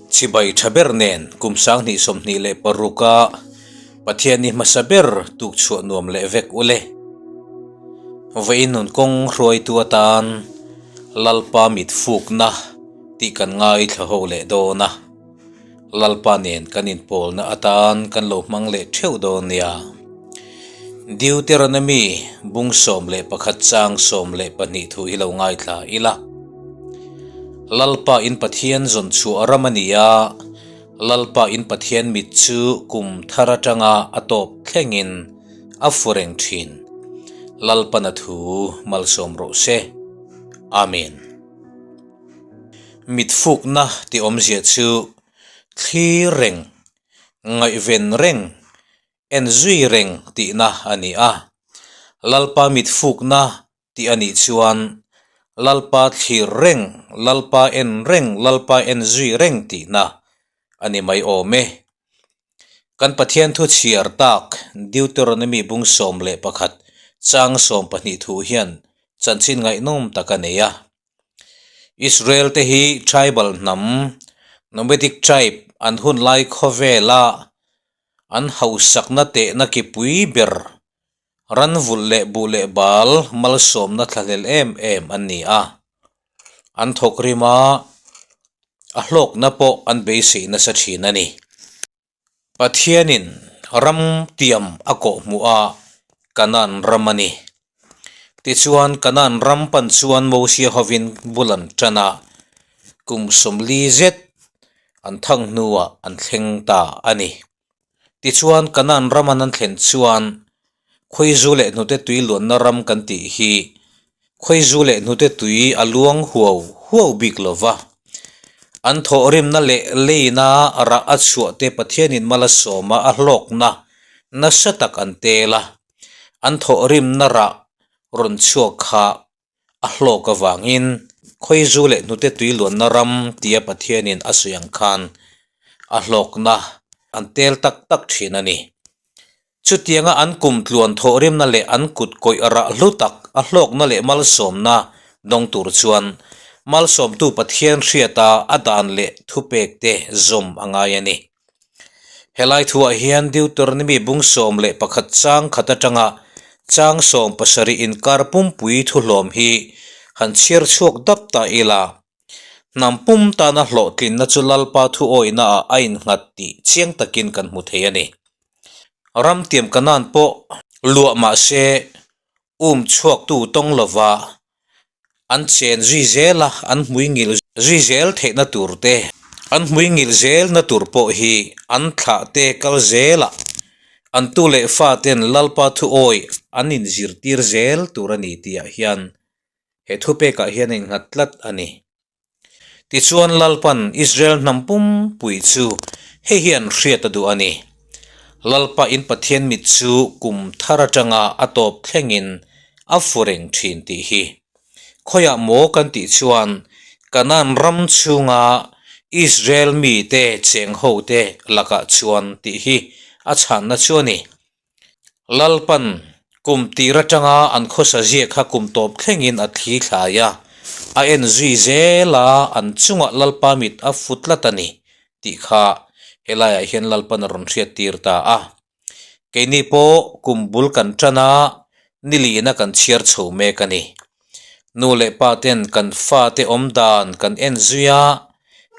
Chibai tha ber nen kum 2026 a Pathianni hmasa ber tuk chhuah nuam leh vek ule. Vawiin nun kawng hruaitu atan Lalpa mit fukna tih kan ngaithla ho leh dawn a. Lalpa nen kan inpawlna atan kan lo hmang leh theuh dawn nia. Deuteronomy bung 11 chang 12 thu hi lo ngaithla ila. Lalpa in Pathian zawn chhuah ram a ni a, Lalpa in Pathian mit chu kum thar atanga a tawp thlengin a fu reng thin. Lalpana thu malsawm rawh se. Amen. Mit fukna tih awmzia chu thlir reng, ngaihven reng, en zui reng tihna a ni a. Lalpa mit fukna tih a nih chuan Lalpa thlir reng, Lalpa en reng, Lalpa en zui reng tihna a ni mai awm e. Kan Pathian thu chhiar tak Deuteronomy bung 11 chang 12 thu hian chanchin ngaihnawm tak a nei a. Israel te hi tribal hnam, nomadic tribe, an hun lai khawvela an hausakna tehna ki pui ber ran vulh leh buh leh bal malsawmna thlahlel em em an ni a. An thawk rim a, a hlawkna pawh an beisei nasa thin a ni. Pathianin ram tiam a kawh hmuh a, Kanaan ram a ni. Tichuan, Kanaan ram pan chuan Mosia hovin bul an tan a, kum 40 zet an thang hnuah an thleng ta a ni. Tichuan, Kanaan ram an an thlen chuan Khawizu leh hnute tui luanna ram kan tih hi Khawizu leh hnute tui a luang huau huau bik lo va. An thawhrimna leh leina rah a chhuah te Pathianin mal a sawm a, a hlawkna nasa tak an tel a. An thawhrimna rah rawn chhuak kha a hlawk avangin Khawizu leh hnute tui luanna ram tia Pathianin a sawi ang khan a hlawkna an tel tak tak thin a ni. Chutianga an kum tluan thawhrimna leh an kut kawih rah hlu tak a hlawkna leh malsawmna dawng tur chuan malsawmtu Pathian hriata a dan leh thupekte zawm a ngai a ni. Helai thuah hian Deuteronomy bung 11 chang khat atanga chang 17 inkar pumpui thuhlawm hi han chhiar chhuak dap ta ila, hnam pum tana hlawhtlinna chu Lalpa thuawihnaah a innghat tih chiang takin kan hmu thei a ni. Ram tiam Kanaan pawh luah mah se um chhuaktu tawng lova an chen zui zel a, an hmui ngil zui zel theihna tur te, an hmui ngil zelna tur pawh hi an thlah te kal zelah an tu leh fa ten Lalpa thuawi an inzirtir zel tur a ni tihah hian he thupekah hian a innghat tlat a ni. Tichuan Lalpan Israel hnam pumpui chu hei hi an hriat a duh a ni. Lalpa in Pathian mit chu kum thar atanga a tawp thlengin a fu reng thin tih hi. Khawiah maw kan tih chuan Kanaan ram chhunga Israel mite cheng hote lakah chuan tih hi a chhanna chu a ni. Lalpan kum tir atanga an khawsa ziak kha kum tawp thlengin a thli thlai a, a en zui zel a, an chungah Lalpa mit a fu tlat a ni tih kha helaiah hian Lalpan a rawn hriat tir ta a. Keini pawh kum bul kan tan a, nilina kan chhiar chho mek a ni. Nu leh pa ten kan fate awm dan kan en zui a,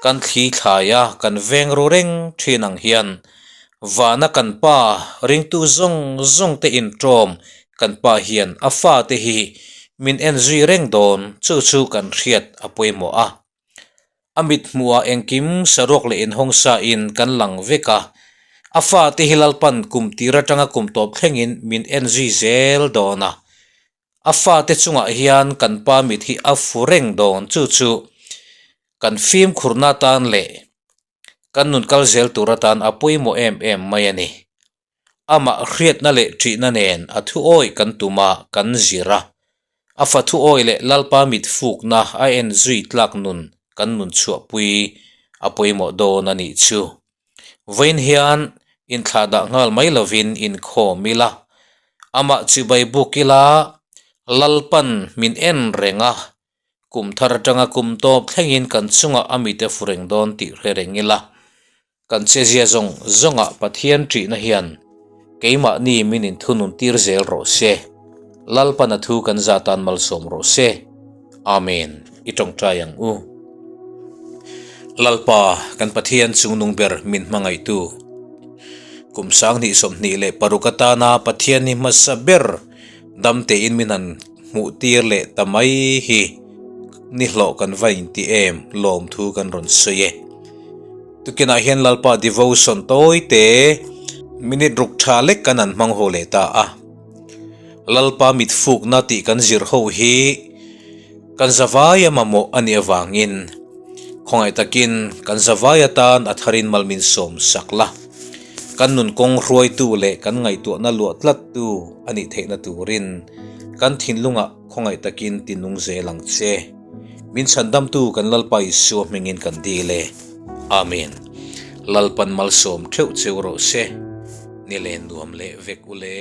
kan thli thlai a, kan veng ru reng thin ang hian vana kan pa ringtu zawng zawng te intawm kan pa hian a fate hi min en zui reng dawn chu chu kan hriat a pawimawh a. A mit hmuhah engkim saruak leh inhawng sa in kan lang vek a, a fate hi Lalpan kum tir atanga kum tawp thlengin min en zui zel dawn a. A fate chungah hian kan pa mit hi a fu reng dawn chu chu kan fimkhurna atan leh kan nun kal zel tur atan a pawimawh em em mai a ni. Amah hriatna leh ṭihna nen a thuawi kan tum a, kan zir a. A fa thuawi leh Lalpa mit fukna a en zui tlak nun kan nun chhuahpui a pawimawh dawn a nih chu. Vawiin hian inthlahdah nghal mai lovin inkhawm ila, amah chibai buk ila Lalpan min en reng a. Kum thar atanga kum tawp thlengin kan chungah a mite fu reng dawn tih hre reng ila. Kan chezia zawng zawngah Pathian ṭihna hian keimahni min inthunun tir zel rawh se. Lalpan a thu kan za tan malsawm rawh se. Amen. I tawngtai ang u. Lalpa, kan Pathian chungnung ber min hmangaihtu. Kum 2026 atana Pathian ni hmasa ber dam tein min han hmuh tir leh ta mai hi ni hlawh kan va inti em lawmthu kan rawn sawi e. Tukinah hian Lalpa devotion tawi te minute ruk tha lek kan han hmang haw leh ta a. Lalpa mit fukna tih kan zir ho hi kan zavai a mamawh a nih avangin khawngaih takin kan zavai atan a tharin mal min sawm sak la. Kan nun kawng hruaitu leh kan ngaihtuahna luah tlattu a nih theihna turin kan thinlungah khawngaih takin ti nung zel ang che. Min chhandamtu kan Lalpa Isua hmingin kan dil e. Amen. Lalpan malsawm theuh cheu rawh se. Ni len nuam leh vek u le.